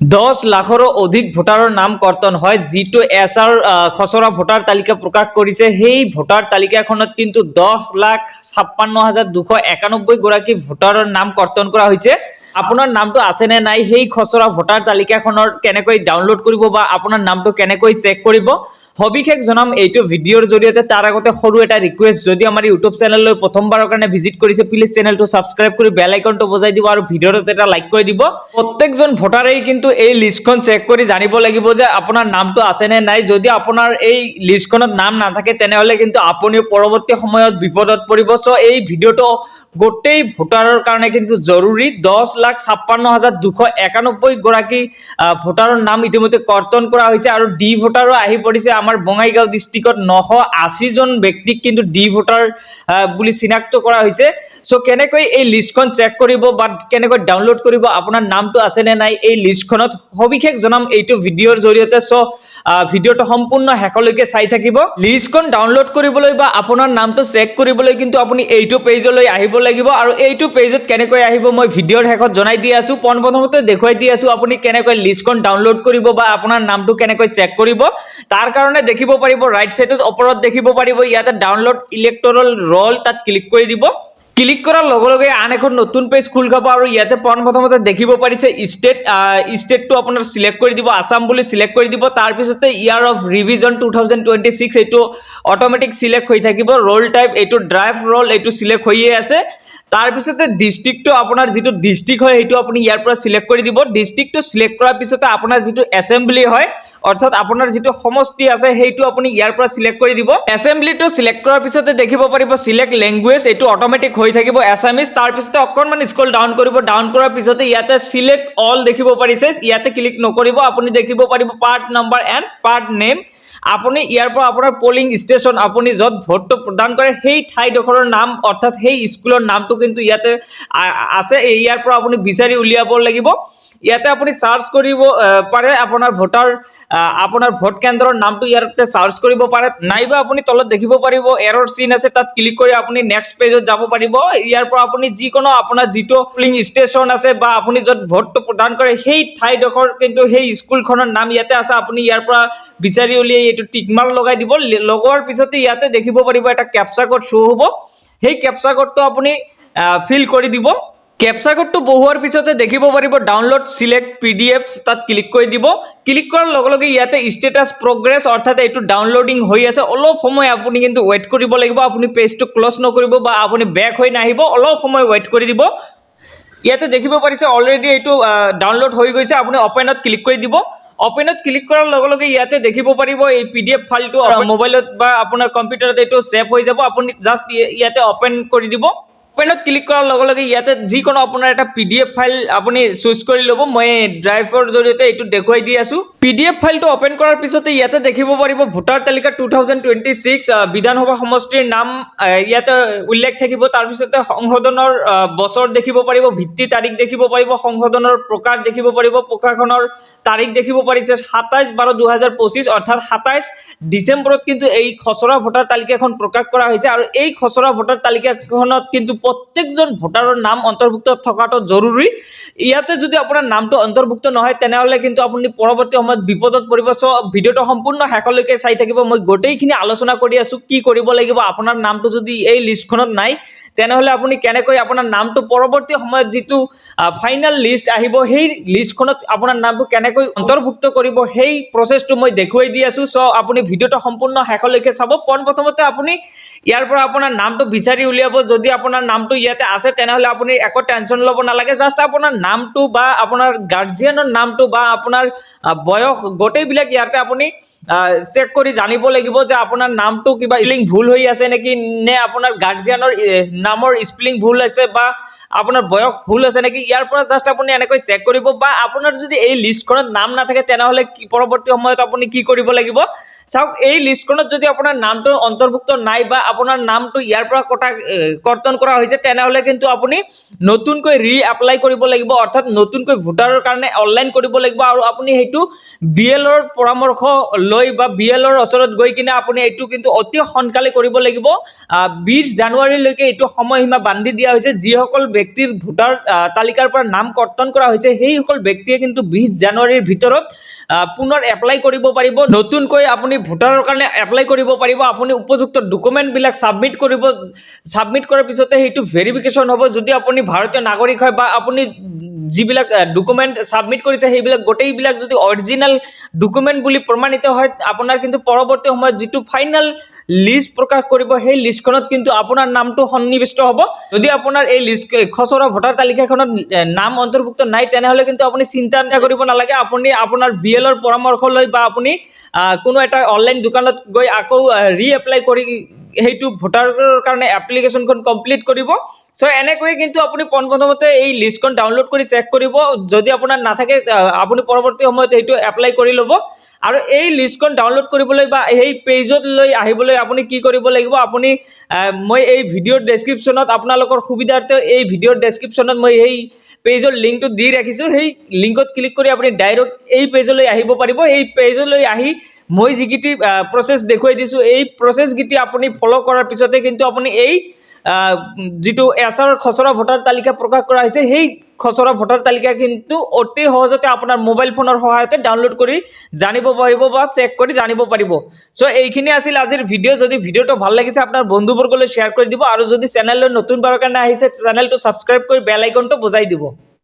10 লাখৰো অধিক ভোটাৰৰ নাম কৰ্তন হয়। যিটো এছআইআৰ খচৰা ভোটাৰ তালিকা প্ৰকাশ কৰিছে, সেই ভোটাৰ তালিকাখনত কিন্তু 10,56,291 গৰাকী ভোটাৰৰ নাম কৰ্তন কৰা হৈছে। আপোনাৰ নামটো আছে নে নাই, সেই খচৰা ভোটাৰ তালিকাখনৰ কেনেকৈ ডাউনলোড কৰিব বা আপোনাৰ নামটো কেনেকৈ চেক কৰিব, সবিশেষ জনাম এইটো ভিডিঅ'ৰ জৰিয়তে। তাৰ আগতে সৰু এটা ৰিকুৱেষ্ট, যদি আমাৰ ইউটিউব চেনেললৈ প্ৰথমবাৰৰ কাৰণে ভিজিট কৰিছে, প্লিজ চেনেলটো ছাবস্ক্ৰাইব কৰি বেল আইকনটো বজাই দিব আৰু ভিডিঅ'টোত এটা লাইক কৰি দিব। প্ৰত্যেকজন ভোটাৰেই কিন্তু এই লিষ্টখন চেক কৰি জানিব লাগিব যে আপোনাৰ নামটো আছে নে নাই। যদি আপোনাৰ এই লিষ্টখনত নাম নাথাকে, তেনেহ'লে কিন্তু আপুনিও পৰৱৰ্তী সময়ত বিপদত পৰিব। চ' এই ভিডিঅ'টো গোটেই ভোটাৰৰ কাৰণে কিন্তু জৰুৰী। 10,56,291 গৰাকী ভোটাৰৰ নাম ইতিমধ্যে কৰ্তন কৰা হৈছে আৰু ডি ভোটাৰো আহি পৰিছে। আমাৰ বঙাইগাঁও ডিষ্ট্ৰিক্টত 980 জন ব্যক্তিক কিন্তু ডি ভোটাৰ বুলি চিনাক্ত কৰা হৈছে। চ' কেনেকৈ এই লিষ্টখন চেক কৰিব বা কেনেকৈ ডাউনলোড কৰিব, আপোনাৰ নামটো আছে নে নাই এই লিষ্টখনত, সবিশেষ জনাম এইটো ভিডিঅ'ৰ জৰিয়তে। চ' ভিডিঅ'টো সম্পূৰ্ণ শেষলৈকে চাই থাকিব। লিষ্টখন ডাউনলোড কৰিবলৈ বা আপোনাৰ নামটো চেক কৰিবলৈ কিন্তু আপুনি এইটো পেজলৈ আহিব লাগিব আৰু এইটো পেজত কেনেকৈ আহিব, মই ভিডিঅ'ৰ শেষত জনাই দি আছোঁ। পোনপ্ৰথমতে দেখুৱাই দি আছোঁ আপুনি কেনেকৈ লিষ্টখন ডাউনলোড কৰিব বা আপোনাৰ নামটো কেনেকৈ চেক কৰিব। তাৰ কাৰণে দেখিব পাৰিব, ৰাইট চাইডত ওপৰত দেখিব পাৰিব ইয়াতে ডাউনলোড ইলেক্টৰেল ৰোল, তাত ক্লিক কৰি দিব। ক্লিক কৰাৰ লগে লগে আন এখন নতুন পেজ খোল খাব আৰু ইয়াতে পোনপ্ৰথমতে দেখিব পাৰিছে ষ্টেট। ষ্টেটটো আপোনাৰ চিলেক্ট কৰি দিব, আছাম বুলি চিলেক্ট কৰি দিব। তাৰপিছতে year of revision 2026, এইটো অট'মেটিক চিলেক্ট হৈ থাকিব। ৰোল টাইপ, এইটো ড্ৰাফ্ট ৰোল, এইটো চিলেক্ট হৈয়ে আছে। তাৰপিছতে ডিষ্ট্ৰিক্টটো, আপোনাৰ যিটো ডিষ্ট্ৰিক্ট হয়, সেইটো আপুনি ইয়াৰ পৰা চিলেক্ট কৰি দিব। ডিষ্ট্ৰিক্টটো চিলেক্ট কৰাৰ পিছতে আপোনাৰ যিটো এছেম্বলি হয়, অৰ্থাৎ আপোনাৰ যিটো সমষ্টি আছে, সেইটো আপুনি ইয়াৰ পৰা চিলেক্ট কৰি দিব। এছেম্বলিটো চিলেক্ট কৰাৰ পিছতে দেখিব পাৰিব চিলেক্ট লেংগুৱেজ, এইটো অট'মেটিক হৈ থাকিব এছামিজ। তাৰপিছতে অকণমান স্ক্ৰল ডাউন কৰিব। ডাউন কৰাৰ পিছতে ইয়াতে চিলেক্ট অল দেখিব পাৰিছে, ইয়াতে ক্লিক নকৰিব। আপুনি দেখিব পাৰিব part number and part name। আপুনি ইয়াৰ পৰা আপোনাৰ পলিং ষ্টেচন, আপুনি য'ত ভোটটো প্ৰদান কৰে, সেই ঠাইডোখৰৰ নাম, অৰ্থাৎ সেই স্কুলৰ নামটো কিন্তু ইয়াতে আছে। এই ইয়াৰ পৰা আপুনি বিচাৰি উলিয়াব লাগিব। ইয়াতে আপুনি চাৰ্চ কৰিব পাৰে আপোনাৰ ভোটাৰ, আপোনাৰ ভোট কেন্দ্ৰৰ নামটো ইয়াতে চাৰ্চ কৰিব পাৰে। নাইবা আপুনি তলত দেখিব পাৰিব এৰৰ চিন আছে, তাত ক্লিক কৰি আপুনি নেক্সট পেজত যাব পাৰিব। ইয়াৰ পৰা আপুনি যিকোনো আপোনাৰ যিটো পলিং ষ্টেচন আছে বা আপুনি য'ত ভোটটো প্ৰদান কৰে, সেই ঠাইডোখৰ কিন্তু সেই স্কুলখনৰ নাম ইয়াতে আছে। আপুনি ইয়াৰ পৰা বিচাৰি উলিয়াই এইটো টিকমাৰ্ক লগাই দিব। লগোৱাৰ পিছতে ইয়াতে দেখিব পাৰিব এটা কেপচা কোড শ্ব' হ'ব। সেই কেপচা কোডটো আপুনি ফিল কৰি দিব। কেপচা কোডটো বহুৱাৰ পিছতে দেখিব পাৰিব ডাউনলোড চিলেক্ট পিডিএফ, তাত ক্লিক কৰি দিব। ক্লিক কৰাৰ লগে লগে ইয়াতে ষ্টেটাছ প্ৰগ্ৰেছ, অৰ্থাৎ এইটো ডাউনলোডিং হৈ আছে। অলপ সময় আপুনি কিন্তু ৱেইট কৰিব লাগিব। আপুনি পেজটো ক্ল'জ নকৰিব বা আপুনি বেক হৈ নাহিব, অলপ সময় ৱেইট কৰি দিব। ইয়াতে দেখিব পাৰিছে অলৰেডি এইটো ডাউনলোড হৈ গৈছে। আপুনি অপেনত ক্লিক কৰি দিব। অপেনত ক্লিক কৰাৰ লগে লগে ইয়াতে দেখিব পাৰিব এই পিডিএফ ফাইলটো মোবাইলত বা আপোনাৰ কম্পিউটাৰত এইটো ছেভ হৈ যাব। আপুনি জাষ্ট ইয়াতে অপেন কৰি দিব। অপেনত ক্লিক কৰাৰ লগে লগে ইয়াতে যিকোনো আপোনাৰ এটা পিডিএফ ফাইল আপুনি চুজ কৰি ল'ব। মই ড্ৰাইভৰ জৰিয়তে এইটো দেখুৱাই দি আছোঁ। পিডিএফ ফাইলটো অপেন কৰাৰ পিছতে ইয়াতে দেখিব পাৰিব ভোটাৰ তালিকা 2026, বিধানসভা সমষ্টিৰ নাম ইয়াতে উল্লেখ থাকিব। তাৰপিছতে সংশোধনৰ বছৰ দেখিব পাৰিব, ভিত্তি তাৰিখ দেখিব পাৰিব, সংশোধনৰ প্ৰকাৰ দেখিব পাৰিব, প্ৰকাশনৰ তাৰিখ দেখিব পাৰিছে 27/12/2025, অৰ্থাৎ 27 ডিচেম্বৰত কিন্তু এই খচৰা ভোটাৰ তালিকাখন প্ৰকাশ কৰা হৈছে। আৰু এই খচৰা ভোটাৰ তালিকাখনত কিন্তু প্ৰত্যেকজন ভোটাৰৰ নাম অন্তৰ্ভুক্ত থকাটো জৰুৰী। ইয়াতে যদি আপোনাৰ নামটো অন্তৰ্ভুক্ত নহয়, তেনেহ'লে কিন্তু আপুনি পৰৱৰ্তী সময়ত বিপদত পৰিব। চ' ভিডিঅ'টো সম্পূৰ্ণ শেষলৈকে চাই থাকিব। মই গোটেইখিনি আলোচনা কৰি আছোঁ কি কৰিব লাগিব। আপোনাৰ নামটো যদি এই লিষ্টখনত নাই, তেনেহ'লে আপুনি কেনেকৈ আপোনাৰ নামটো পৰৱৰ্তী সময়ত যিটো ফাইনেল লিষ্ট আহিব, সেই লিষ্টখনত আপোনাৰ নামটো কেনেকৈ অন্তৰ্ভুক্ত কৰিব, সেই প্ৰচেছটো মই দেখুৱাই দি আছোঁ। চ' আপুনি ভিডিঅ'টো সম্পূৰ্ণ শেষলৈকে চাব। পোনপ্ৰথমতে আপুনি ইয়াৰ পৰা আপোনাৰ নামটো বিচাৰি উলিয়াব। যদি আপোনাৰ নামটো ইয়াতে আছে, তেনেহ'লে আপুনি একো টেনশ্যন ল'ব নালাগে। জাষ্ট আপোনাৰ নামটো বা আপোনাৰ গাৰ্জিয়ানৰ নামটো বা আপোনাৰ বয়স, গোটেইবিলাক ইয়াতে আপুনি চেক কৰি জানিব লাগিব যে আপোনাৰ নামটো কিবা স্পেলিং ভুল হৈ আছে নেকি, নে আপোনাৰ গাৰ্জিয়ানৰ নামৰ স্পেলিং ভুল আছে বা আপোনাৰ বয়স ভুল আছে নেকি। ইয়াৰ পৰা জাষ্ট আপুনি এনেকৈ চেক কৰিব বা আপোনাৰ যদি এই লিষ্টখনত নাম নাথাকে, তেনেহ'লে কি পৰৱৰ্তী সময়ত আপুনি কি কৰিব লাগিব। চাওক, এই লিষ্টখনত যদি আপোনাৰ নামটো অন্তৰ্ভুক্ত নাই বা আপোনাৰ নামটো ইয়াৰ পৰা কৰ্তন কৰা হৈছে, তেনেহ'লে কিন্তু আপুনি নতুনকৈ ৰি এপ্লাই কৰিব লাগিব, অৰ্থাৎ নতুনকৈ ভোটাৰৰ কাৰণে অনলাইন কৰিব লাগিব। আৰু আপুনি সেইটো বি এল অ'ৰ পৰামৰ্শ লৈ বা বি এল অ'ৰ ওচৰত গৈ কিনে আপুনি এইটো কিন্তু অতি সোনকালে কৰিব লাগিব। 20 জানুৱাৰীলৈকে এইটো সময়সীমা বান্ধি দিয়া হৈছে। যিসকল ব্যক্তিৰ ভোটাৰ তালিকাৰ পৰা নাম কৰ্তন কৰা হৈছে, সেইসকল ব্যক্তিয়ে কিন্তু 20 জানুৱাৰীৰ ভিতৰত পুনৰ এপ্লাই কৰিব পাৰিব। নতুনকৈ আপুনি ভোটাৰৰ কাৰণে এপ্লাই কৰিব পাৰিব। আপুনি উপযুক্ত ডকুমেণ্টবিলাক ছাবমিট কৰিব। ছাবমিট কৰাৰ পিছতে সেইটো ভেৰিফিকেশ্যন হ'ব। যদি আপুনি ভাৰতীয় নাগৰিক হয় বা আপুনি যিবিলাক ডকুমেণ্ট ছাবমিট কৰিছে, সেইবিলাক গোটেইবিলাক যদি অৰিজিনেল ডকুমেণ্ট বুলি প্ৰমাণিত হয়, আপোনাৰ কিন্তু পৰৱৰ্তী সময়ত যিটো ফাইনেল লিষ্ট প্ৰকাশ কৰিব, সেই লিষ্টখনত কিন্তু আপোনাৰ নামটো সন্নিৱিষ্ট হ'ব। যদি আপোনাৰ এই লিষ্ট খচৰা ভোটাৰ তালিকাখনত নাম অন্তৰ্ভুক্ত নাই, তেনেহ'লে কিন্তু আপুনি চিন্তা কৰিব নালাগে। আপুনি আপোনাৰ বি এল অ'ৰ পৰামৰ্শ লৈ বা আপুনি কোনো এটা অনলাইন দোকানত গৈ আকৌ ৰি এপ্লাই কৰি সেইটো ভোটাৰৰ কাৰণে এপ্লিকেশ্যনখন কমপ্লিট কৰিব। চ' এনেকৈয়ে কিন্তু আপুনি পোনপ্ৰথমতে এই লিষ্টখন ডাউনলোড কৰি চেক কৰিব। যদি আপোনাৰ নাথাকে, আপুনি পৰৱৰ্তী সময়ত সেইটো এপ্লাই কৰি ল'ব। আৰু এই লিষ্টখন ডাউনলোড কৰিবলৈ বা সেই পেজত লৈ আহিবলৈ আপুনি কি কৰিব লাগিব? আপুনি মই এই ভিডিঅ'ৰ ডেছক্ৰিপশ্যনত, আপোনালোকৰ সুবিধাৰ্থে এই ভিডিঅ'ৰ ডেছক্ৰিপশ্যনত মই এই পেজৰ লিংকটো দি ৰাখিছোঁ। সেই লিংকত ক্লিক কৰি আপুনি ডাইৰেক্ট এই পেজলৈ আহিব পাৰিব। এই পেজলৈ আহি মই যিকেইটি প্ৰচেছ দেখুৱাই দিছোঁ, এই প্ৰচেছকেইটি আপুনি ফ'ল' কৰাৰ পিছতে কিন্তু আপুনি এই যিটো এছ আৰ খচৰা ভোটাৰ তালিকা প্ৰকাশ কৰা হৈছে, সেই খচৰা ভোটাৰ তালিকা কিন্তু অতি সহজতে আপোনাৰ মোবাইল ফোনৰ সহায়তে ডাউনলোড কৰি জানিব পাৰিব বা চেক কৰি জানিব পাৰিব। চ' এইখিনি আছিল আজিৰ ভিডিঅ'। যদি ভিডিঅ'টো ভাল লাগিছে, আপোনাৰ বন্ধুবৰ্গলৈ শ্বেয়াৰ কৰি দিব আৰু যদি চেনেললৈ নতুনবাৰৰ কাৰণে আহিছে, চেনেলটো ছাবস্ক্ৰাইব কৰি বেল আইকনটো বজাই দিব।